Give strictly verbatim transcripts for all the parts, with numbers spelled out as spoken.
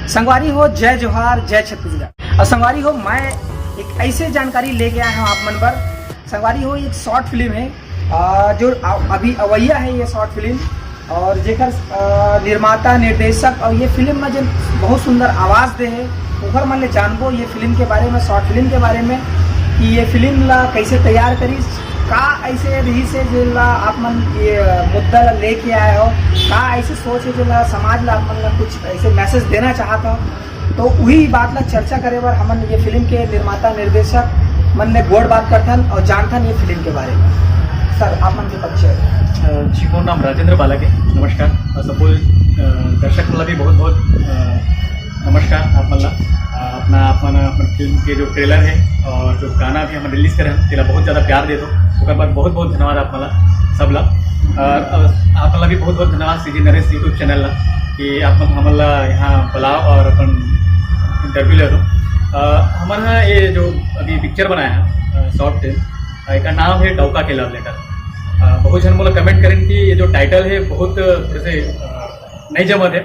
संगवारी हो, जय जोहार, जय छत्तीसगढ़। और संगवारी हो, मैं एक ऐसे जानकारी लेके आया हूँ आप मन बर। संगवारी हो, एक शॉर्ट फिल्म है, आ, जो आ, अभी अवैया है ये शॉर्ट फिल्म, और जेकर आ, निर्माता, निर्देशक और ये फिल्म में जो बहुत सुंदर आवाज़ दे है, ओकर मन ले जानबो ये फिल्म के बारे में, शॉर्ट फिल्म के बारे में, कि ये फिल्म ला कैसे तैयार करिस, का ऐसे रहिस हे जेला आप मन ये मुद्दा ला लेके आए हो, का ऐसे सोच है जेला समाज ला आप मन ला कुछ ऐसे मैसेज देना चाहत हो, तो वही बात ला चर्चा करे बर हमन ये फिल्म के निर्माता निर्देशक मन ले गोठ बात करथन और जानथन ये फिल्म के बारे में। सर, आप मन के परिचय। अ, जी, मोर नाम राजेंद्र बालक है। नमस्कार। और सबो, अ, दर्शक मन ला भी बहुत बहुत, अ, नमस्कार आप मन ला। अ, अपना, आप मन अपन फिल्म के जो ट्रेलर है और जो गाना भी हमन रिलीज करे हैं, तेला बहुत ज़्यादा प्यार दे दो, ओकर बर बहुत बहुत धन्यवाद आप मन ला, सब ला। और, और आप मन ला भी बहुत बहुत धन्यवाद सीजी नरेश YouTube चैनल ला, कि आप मन हमन ला यहाँ बुलाओ और अपन इंटरव्यू ले दो। अ, हमन ह ये जो अभी पिक्चर बनाया है, अ, शॉर्ट फिल्म, अ, एकर नाम है डौका के लव लेटर। अ, बहुत झन मोला कमेंट करें कि ये जो टाइटल है बहुत थोड़े से, अ, नहीं जमत है।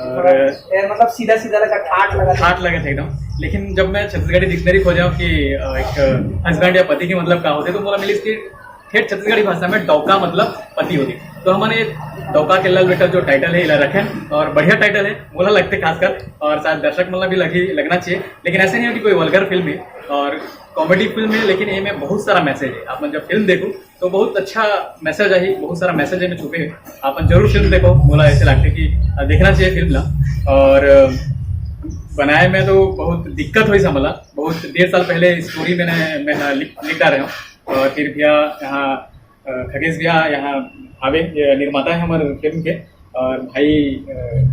और ए, मतलब सीधा सीधा लगा, ठाट लगा। ठाट लगे थे एकदम। लेकिन जब मैं छत्तीसगढ़ी डिक्शनरी खोजा हूँ कि, अ, एक हस्बैंड या पति के मतलब का होते, तो मोला मिलिस कि ठेठ छत्तीसगढ़ी भाषा में डौका मतलब पति होते। तो हमन ये डौका के लव लेटर जो टाइटल है, इला रखें और बढ़िया टाइटल है, मोला लगते खासकर, और शायद दर्शक मन ला भी लगी, लगना चाहिए। लेकिन ऐसे नहीं हो कि कोई वल्गर फिल्म है और कॉमेडी फिल्म है, लेकिन ये में बहुत सारा मैसेज है। आप मन जब फिल्म देखो तो बहुत अच्छा मैसेज आही, बहुत सारा मैसेज एमे छुपे हे। आप मन जरूर फिल्म देखो, मोला ऐसे लगते कि, अ, देखना चाहिए फिल्म ला। और, अ, बनाए में तो बहुत दिक्कत होइस हमला, बहुत डेढ़ साल पहले स्टोरी मैंने, मैं, हाँ, लिख, लिख डारे हूँ। और फिर भैया यहाँ, अ, खगेश भैया यहाँ आवे, ये निर्माता है हमारे फिल्म के, और भाई, अ,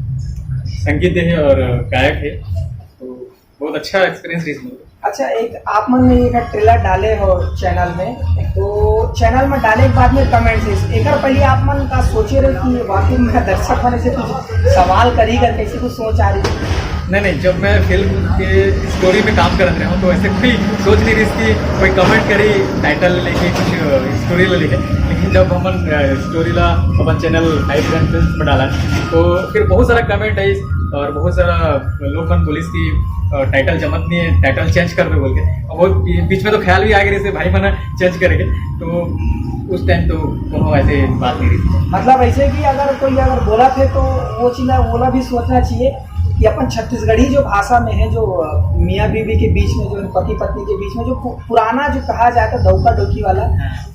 संगीत दे है और गायक है, तो बहुत अच्छा एक्सपीरियंस रही इसमें। अच्छा, एक आप मन ने एक ट्रेलर डाले हो चैनल में, तो चैनल में डाले के बाद में कमेंट्स, एकर पहले आप मन का सोचे रहे कि वाकई में दर्शक मन से कुछ सवाल करी कर, कैसे कुछ सोच आ रही थी? नहीं नहीं, जब मैं फिल्म के स्टोरी में काम करत रहा हूँ तो ऐसे कोई सोच नहीं रही थी कि कोई कमेंट करी टाइटल लेके, कुछ स्टोरी ले लेके। लेकिन जब हमन, अ, स्टोरी ला अपन चैनल फाइव फिल्म में डाला तो फिर बहुत सारा कमेंट आई और बहुत सारा लोग मन बोलिस कि, अ, टाइटल जमत नहीं है, टाइटल चेंज कर दो बोल के। और वो बी-, बीच में तो ख्याल भी आ गए जैसे भाई मन चेंज करेंगे, तो उस टाइम तो कोनो ऐसे बात नहीं रही। मतलब ऐसे कि अगर कोई अगर बोला थे तो वो चीज, वो ला भी सोचना चाहिए कि अपन छत्तीसगढ़ी जो भाषा में है, जो, अ, मियाँ बीवी के बीच में, जो पति पत्नी के बीच में जो पु-, पुराना जो कहा जाता है डौका डौकी वाला,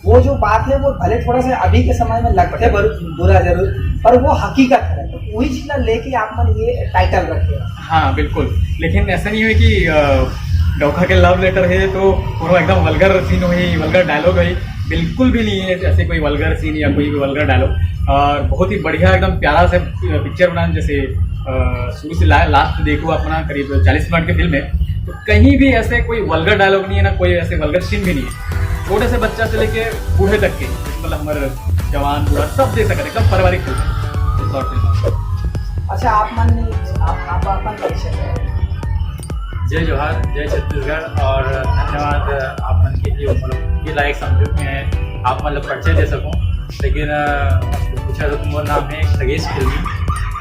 वो जो बात है वो भले थोड़ा सा अभी के समय में लगते बर-, बुरा जरूर, पर वो हकीकत है। तो वही चीज ला लेके आप मन ये टाइटल रखे हैं। हाँ बिल्कुल, लेकिन ऐसा नहीं है कि, अ, डौका के लव लेटर है तो पूरा एकदम वल्गर सीन हो, वल्गर डायलॉग है, बिल्कुल भी नहीं है ऐसे कोई वल्गर सीन या कोई भी वल्गर डायलॉग। और बहुत ही बढ़िया एकदम प्यारा से पिक्चर बनाया, जैसे, अ, शुरू से ला-, लास्ट देखो अपना करीब चालीस मिनट की फिल्म है, तो कहीं भी ऐसे कोई वल्गर डायलॉग नहीं है, ना कोई ऐसे वल्गर सीन भी नहीं है। छोटे से बच्चा से लेके बूढ़े तक के, मतलब हमारे जवान बूढ़ा सब देख सकते हैं, एकदम पारिवारिक फिल्म है। अच्छा, आप मन, आप, आप अपन परिचय करें। जय जोहार, जय छत्तीसगढ़, और धन्यवाद आप मन के, जो मतलब ये लायक समझो कि मैं आप मतलब परिचय दे सकूं। लेकिन, अ, पूछा तो तुम्हारा नाम है खगेश फिल्मी,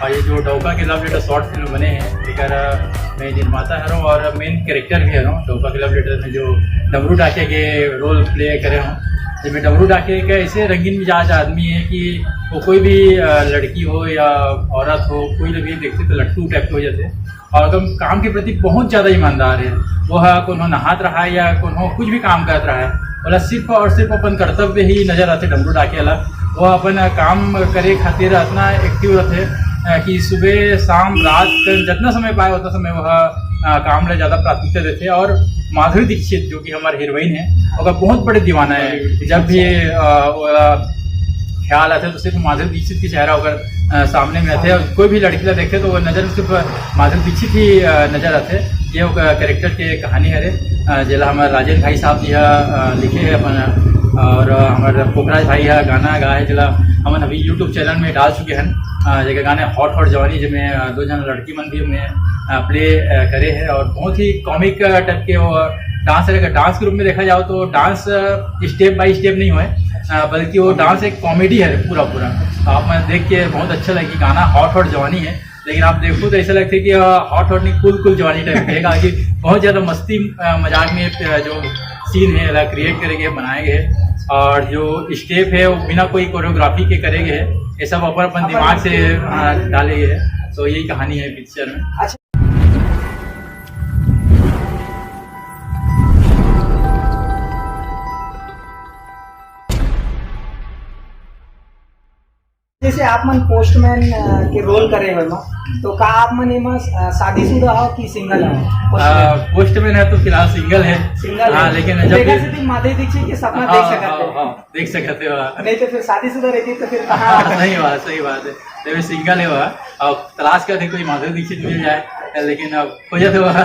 और ये जो डौका के लव लेटर शॉर्ट फिल्म बने हैं, एकर, अ, मैं निर्माता हूँ और मेन कैरेक्टर भी हूँ डौका के लव लेटर में। जो डमरू डाकिया के रोल प्ले करे हूँ, जिसमें डमरू डाकिया एक ऐसे रंगीन मिजाज आदमी है कि वो कोई भी, अ, लड़की हो या औरत हो, कोई भी देखते तो लट्टू टाइप के हो जाते हैं। और एकदम काम के प्रति बहुत ज्यादा ईमानदार है। वो ह कोनो नहात रहा है या कोनो कुछ भी काम करत रहा है, बोला सिर्फ और सिर्फ अपन कर्तव्य ही नजर आते डमरू डाकिया ला। वो अपन काम करे खातिर इतना एक्टिव रहते, अ, कि सुबह, शाम, रात, जितना समय पाए उतना समय वो ह, अ, काम ला ज्यादा प्राथमिकता देते। और माधुरी दीक्षित जो कि हमारे हीरोइन है, ओकर बहुत बड़े दीवाना है। जब भी, अ, वो, अ, ख्याल आते तो सिर्फ माधुरी दीक्षित के चेहरा ओकर, अ, सामने में आते। और कोई भी लड़की ला देखे तो वो नजर में सिर्फ माधुरी दीक्षित ही, अ, नजर आते। ये ओकर कैरेक्टर के कहानी हरे, अ, जेला हमारे राजेंद्र भाई साहब जी ह, अ, लिखे है अपन, और, अ, हमारे पोखराज भाई ह गाना गा है, जेला हमन अभी YouTube चैनल में डाल चुके हैं। अ, जेकर गाना हॉट हॉट जवानी, जेमे, अ, दो झन लड़की मन भी में, अ, प्ले, अ, करे है और बहुत ही कॉमिक, अ, टाइप के वो डांस रहेगा। डांस के रूप में देखा जाओ तो dance, uh, step by step नहीं होए, अ, बल्कि वो डांस एक कॉमेडी है पूरा पूरा। तो आप मन देख के बहुत अच्छा लगी। गाना हॉट हॉट जवानी है, लेकिन आप देखो तो ऐसा लगता है कि हॉट हॉट नहीं, कूल कूल जवानी टाइप है, क्योंकि बहुत ज्यादा मस्ती अ, मजाक में अ, जो सीन है अलग क्रिएट करके बनाए गए हैं। और जो स्टेप है वो बिना कोई कोरियोग्राफी के करे गए हैं, ये सब अपन अपन दिमाग से अ, डाले गए हैं। तो यही कहानी है पिक्चर में। अच्छा। जैसे आप मन पोस्टमैन के रोल करे हो ना, तो का आप मन एमा अ, शादीशुदा हो कि सिंगल हो? पोस्टमैन। पोस्टमैन है तो फिलहाल सिंगल है। सिंगल हाँ, है। लेकिन जब देखा भी से भी माधुरी दीक्षित के सपना हाँ, देख सकते हाँ, हैं। हाँ, देख सकते हो। नहीं तो फिर शादीशुदा रहती तो फिर कहाँ? हाँ, सही बात, सही बात है। तो मैं सिंगल है वह, अब तलाश करते कोई माधुरी दीक्षित मिल जाए, लेकिन अब हो जाते वह।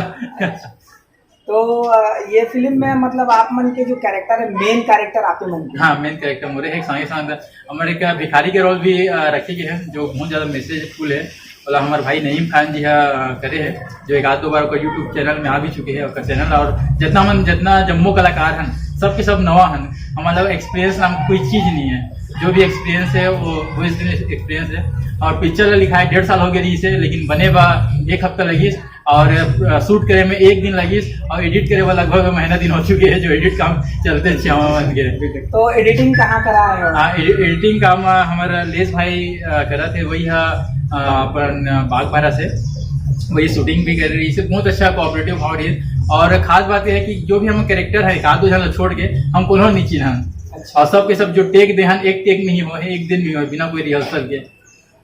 तो अ, ये फिल्म में मतलब आप मन के जो कैरेक्टर है, मेन कैरेक्टर आप ही मन के? हाँ, मेन कैरेक्टर मोरे है। संगे संग हमारे एक भिखारी के रोल भी अ, रखे गए हैं, जो बहुत ज्यादा मैसेजफुल है। मतलब हमारे भाई नईम खान जी हा, अ, करे है, जो एक आध दो बार ओकर YouTube चैनल में आ भी चुके हैं, ओकर चैनल। और जितना मन, जितना जम्मो कलाकार हन, सबके सब नवा हन। हमारा एक्सपीरियंस नाम कोई चीज नहीं है, जो भी एक्सपीरियंस है वो वो एक्सपीरियंस है। और पिक्चर ला लिखा है डेढ़ साल हो गया रही से, लेकिन बने बा एक हफ्ता लगी। और अ, शूट करे में एक दिन लगिस और एडिट करे में लगभग महीना दिन हो चुके हैं, जो एडिट काम चलते छावा मन के। तो एडिटिंग कहाँ करा है? हाँ, एडि-, एडिटिंग काम अ, हमारा लेस भाई अ, करा थे, वही हा, अ, अपन अ, बागपारा से, वही शूटिंग भी कर रही है, बहुत अच्छा कोऑपरेटिव भाव रही है। और खास बात यह है कि जो भी हम कैरेक्टर है, एक आध दो जन छोड़ के हम कोनो नहीं चिन्हन। अच्छा। और सबके सब जो टेक देहन, एक टेक नहीं हो, एक दिन नहीं हो बिना कोई रिहर्सल के।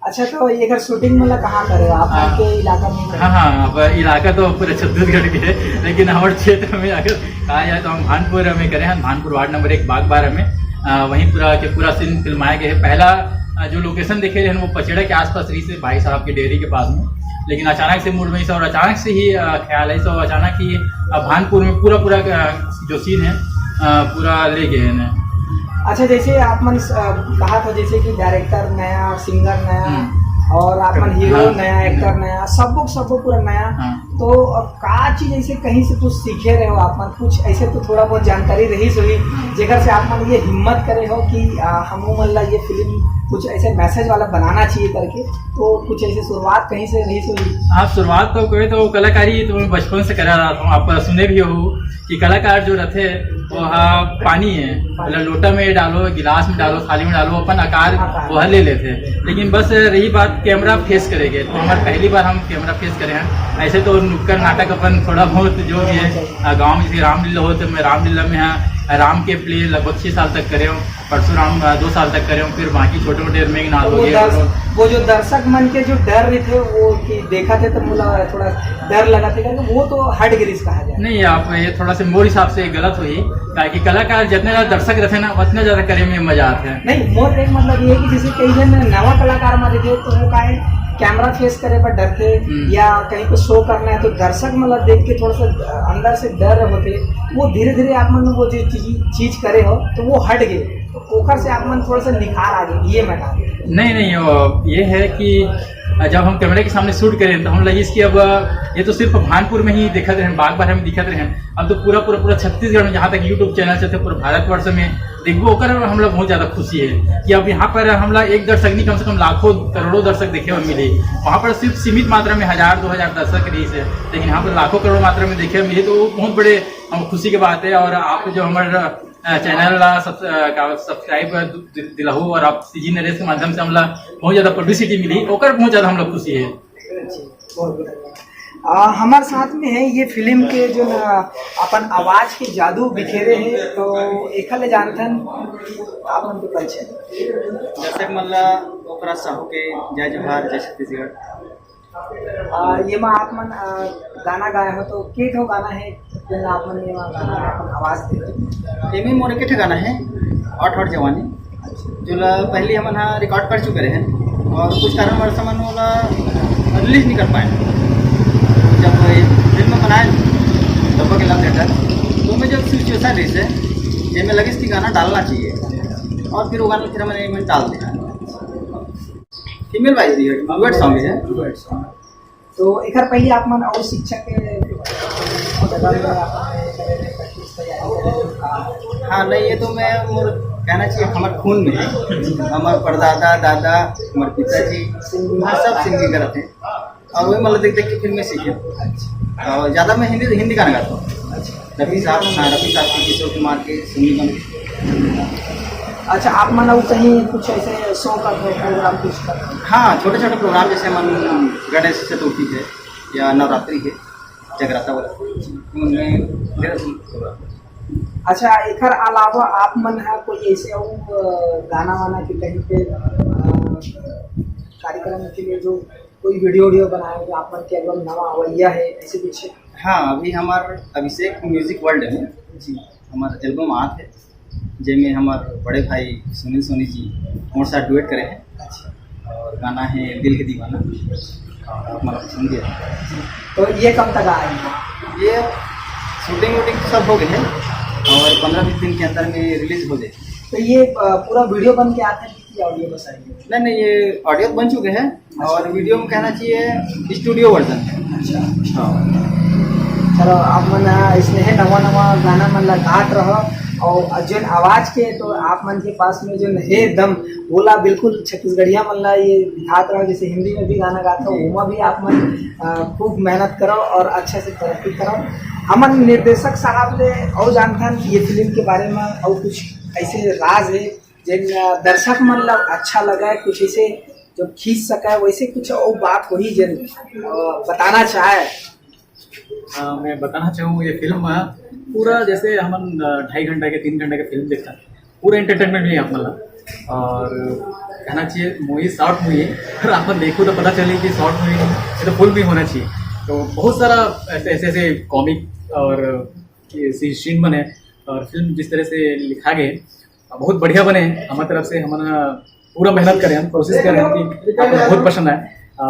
अच्छा, तो ये अगर शूटिंग मतलब कहाँ करे हो आप? हाँ। आपके इलाका में करे? हाँ, हाँ, अब इलाका तो पूरे छत्तीसगढ़ के है, लेकिन हमारे क्षेत्र में अगर कहा जाए तो हम भानपुर में करे हैं, भानपुर वार्ड नंबर एक बागबारा में। अ, वहीं पूरा के पूरा सीन फिल्माया गया है। पहला अ, जो लोकेशन देखे रहे हैं वो पचेड़ा के आसपास रही से भाई साहब के डेयरी के पास में, लेकिन अचानक से मूड में इस और अचानक से ही अ, ख्याल है, तो अचानक ही अ, भानपुर में पूरा पूरा अ, जो सीन है अ, पूरा ले गए हैं। अच्छा, जैसे आप मन अ, कहा था जैसे कि डायरेक्टर नया, सिंगर नया हम्म। और आप मन हीरो हाँ। नया, एक्टर नया, सब लोग सब लोग पूरा नया। हाँ। तो अब का चीज ऐसे कहीं से कुछ सीखे रहे हो आप मन? कुछ ऐसे तो थोड़ा बहुत जानकारी रही सही, जेकर से आप मन ये हिम्मत करे हो कि अ, हमू मन ला ये फिल्म कुछ ऐसे मैसेज वाला बनाना चाहिए करके, तो कुछ ऐसे शुरुआत कहीं से रही सही? हाँ, शुरुआत तो कोई तो कलाकारी तो मैं बचपन से करा रहा था, आप सुने भी हो कि कलाकार जो रहते हैं वो हा पानी है, मतलब लोटा में डालो, गिलास में डालो, थाली में डालो, अपन आकार वो हा ले लेते हैं। लेकिन बस रही बात कैमरा फेस करेंगे, तो हमारे पहली बार हम कैमरा फेस करे हैं। ऐसे तो नुक्कड़ नाटक अपन थोड़ा बहुत जो भी है अ, गाँव में जैसे रामलीला हो तो मैं रामलीला में हाँ राम के प्ले लगभग छः साल तक करे हूँ, परशुराम अ, दो साल तक करे हूँ, फिर बाकी छोटे मोटे मेघनाथ हो वो गए, दर्श-, वो जो दर्शक मन के जो डर रही थे वो कि देखा थे तो मुला थोड़ा डर लगा था, करके वो तो हट गिरिस कहा जाए। नहीं, आप ये थोड़ा से मोर हिसाब से गलत हुई, ताकि कलाकार जितने ज्यादा दर्शक रहते हैं ना, उतने ज्यादा करे में मजा आता है। नहीं, मोर एक मतलब ये है कि जैसे कई जन नवा कलाकार मान लीजिए तो वो काहे कैमरा फेस करे पर डरते हम्म। या कहीं को शो करना है तो दर्शक मतलब देख के थोड़ा सा अंदर से डर होते, वो धीरे धीरे आप मन वो जो चीज चीज करे हो तो वो हट गए, तो ओकर से आप मन थोड़ा सा निखार आ गए, ये मैं कहा। नहीं, नहीं, वो ये है कि जब हम कैमरे के सामने शूट करें तो हम लगिस कि अब ये तो सिर्फ भानपुर में ही दिखत रहे, बागबारा में दिखत रहे, अब तो पूरा पूरा पूरा छत्तीसगढ़ में जहाँ तक YouTube चैनल चलते पूरा भारतवर्ष में देखबो, ओकर हमला बहुत ज्यादा खुशी है कि अब यहाँ पर हमला एक दर्शक नहीं, कम से कम लाखों करोड़ों दर्शक देखे बर मिले। वहाँ पर सिर्फ सीमित मात्रा में हजार दो हजार दर्शक रही से, लेकिन यहाँ पर लाखों करोड़ मात्रा में देखे बर मिले, तो वो बहुत बड़े हम खुशी की बात है। और आप जो हमारे अ, चैनल ला सब्स-, अ, का सब्सक्राइब दि-, दिलाहो और आप सीजी नरेश के माध्यम से हमला बहुत ज्यादा पब्लिसिटी मिली, ओकर बहुत ज्यादा हमला खुशी है। बहुत बढ़िया। आ, हमारे साथ में है ये फिल्म के जो ना अपन आवाज के जादू बिखेरे हैं, तो एखा ले जानथन आप मन के परिचय। दर्शक मन ला ओकरा साहू के जय जोहार, जय छत्तीसगढ़। आ, ये मा आप मन आ, गाना गाए हो तो के ठो गाना है जो ना आप मन ये मा गाना अपन आवाज दे? एमे मोर एक ठे गाना है, हॉट हॉट जवानी, जो ला पहले हमन हा रिकॉर्ड कर चुके रहे हैं और कुछ कारणवश हमन ओला रिलीज नहीं कर पाए। जब ये फिल्म बनाए डब्बा के लव लेटर, तो मैं जब सिचुएशन रही से, जेमे लगिस कि गाना डालना चाहिए और फिर वो गाना फिर हमने एमे डाल दिया। फीमेल वाइज भी है, डुएट सॉन्ग है। तो एकर पहले आप मन और शिक्षक के जगह में आप मन करे रहे, प्रैक्टिस तैयारी करे रहे? हाँ, नहीं, ये तो मैं मोर कहना चाहिए, हमारे खून में है। हमारे परदादा, दादा, हमारे पिताजी, हाँ, सब सिंगिंग करते हैं। और वही मतलब देख देख के फिल्में सीखे। और ज़्यादा मैं हिंदी हिंदी गाना गाता हूँ। रफ़ी साहब, हाँ, रफ़ी साहब के, किशोर कुमार के, सुनील निगम के। अच्छा, आप मन अउ कहीं कुछ ऐसे शो करते हो, प्रोग्राम कुछ करते हो? हाँ, छोटे छोटे प्रोग्राम, जैसे मन गणेश चतुर्थी है या नवरात्रि है, जगराता वाला, उनमें मेरा प्रोग्राम। अच्छा, एकर अलावा आप मन ह कोई ऐसे अउ, अ, गाना वाना के कहीं पे, अ, कार्यक्रम के लिए जो कोई वीडियो वीडियो बनाए हो, आप मन के एल्बम नवा अवैया है, ऐसे कुछ? हाँ, अभी हमार अभिषेक म्यूजिक वर्ल्ड में जी। हमार एल्बम आत है, जेमे हमार बड़े भाई सुनील सोनी जी मोर साथ डुएट करे हैं। अच्छा। और गाना है दिल है दीवाना, और आप मतलब पसंद भी है। तो ये कब तक आएगा? ये शूटिंग वूटिंग तो सब हो गए हैं, और पंद्रह बीस दिन के अंदर में रिलीज हो जाएगी। तो ये, अ, पूरा वीडियो बन के आता है कि ऑडियो बस आएगी? नहीं नहीं, ये ऑडियो बन चुके हैं, और वीडियो में कहना चाहिए स्टूडियो वर्जन है। अच्छा। हाँ। चलो, आप मन, अ, इसने है नवा नवा गाना मन ला गात रहो, और जोन आवाज के तो आप मन के पास में जोन है दम, ओला बिल्कुल छत्तीसगढ़िया मन ला ये दिखात रहो, जैसे हिंदी में भी गाना गात हो, जी। ओमा भी आप मन, अ, खूब मेहनत करो और अच्छा से तरक्की करो। हमन निर्देशक साहब ले अउ जानथन ये फिल्म के बारे में, अउ कुछ ऐसे राज है जेन, अ, दर्शक मन ला अच्छा लगे, कुछ ऐसे जो खींच सके, वैसे कुछ अउ बात होही जेन, अ, बताना चाहे? अ, मैं बताना चाहूँ, ये फिल्म, अ, पूरा जैसे हमन, अ, ढाई घंटा के, तीन घंटा के फिल्म देखथन, पूरा एंटरटेनमेंट मिली आप मन ला। और कहना चाहिए, मूवी शॉर्ट मूवी है, पर आप मन देखो तो पता चले कि शॉर्ट मूवी नहीं, ये तो फुल भी होना चाहिए। तो बहुत सारा ऐसे, ऐसे, ऐसे कॉमिक और ये सी-, सीन बने, और फिल्म जिस तरह से लिखा गए, बहुत बढ़िया बने। हमारे तरफ से हमन पूरा मेहनत करें, हम कोशिश करें कि आप मन बहुत पसंद आए। आ,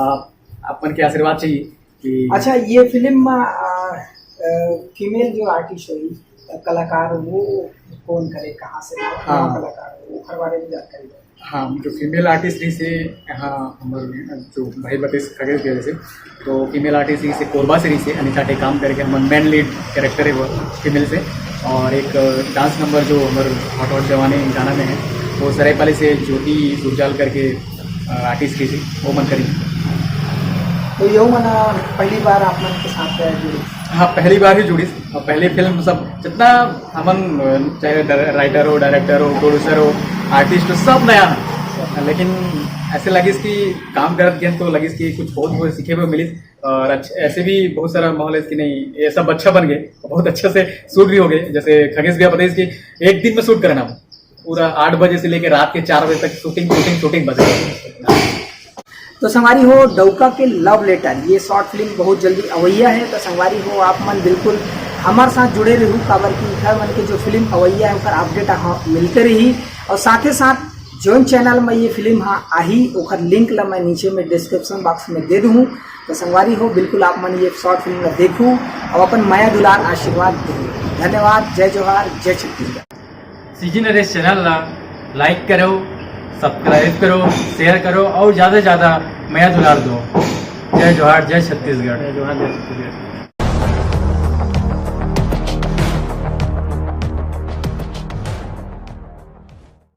आप मन के आशीर्वाद चाहिए कि अच्छा, ये फिल्म में, आ, आ, फीमेल जो आर्टिस्ट होई, कलाकार, वो कौन करे, कहाँ से, हाँ। कलाकार, ओकर बारे में जानकारी दो। हाँ, जो फीमेल आर्टिस्ट रही से, हाँ, हमर जो भाई बतेस खगेश गए से, तो फीमेल आर्टिस्ट रही से, कोरबा से रही से, अनिता टेकाम करके हमर मेन लीड कैरेक्टर है वो फीमेल से। और एक डांस नंबर जो हमर हॉट हॉट जवानी गाना में है, वो सरायपाली से ज्योति सुरजाल करके, अ, आर्टिस्ट रही से, वो मन करी। तो यो मन पहली बार आप मन के साथ जुड़े? हाँ, पहली बार ही जुड़ी। और पहली फिल्म सब जितना हमन, अ, चाहे डाय-, राइटर हो, डायरेक्टर हो, प्रोड्यूसर हो, आर्टिस्ट हो, सब नया है। लेकिन ऐसे लगिस कि काम करत गेन तो लगिस कि कुछ बहुत, बहुत सीखे हुए मिलिस। और अच्छ-, ऐसे भी बहुत सारा माहौल है कि नहीं, ये सब अच्छा बन गए, बहुत अच्छे से शूट भी हो गए। जैसे खगेश भैया बताइस कि एक दिन में शूट करना, पूरा आठ बजे से लेके रात के चार बजे तक शूटिंग, शूटिंग, शूटिंग बजे। तो संगवारी हो, डौका के लव लेटर, ये शॉर्ट फिल्म बहुत जल्दी अवैया है। तो संगवारी हो, आप मन बिल्कुल हमारे साथ जुड़े रहू, काबर कि इधर मन के जो फिल्म अवैया है, ओकर अपडेट आप मिलते रही। और साथे साथ जोन चैनल में ये फिल्म हा आही, ओकर लिंक ला मैं नीचे में डिस्क्रिप्शन बॉक्स में दे दूँ। तो संगवारी हो, बिल्कुल आप मन ये शॉर्ट फिल्म ला देखू और अपन मया दुलार आशीर्वाद दू। धन्यवाद। जय जोहार, जय छत्तीसगढ़। सीजी नरेश चैनल ला लाइक करो, सब्सक्राइब करो, शेयर करो और ज़्यादा से ज़्यादा मया दुलार दो। जय जोहार, जय छत्तीसगढ़। जय जोहार, जय छत्तीसगढ़।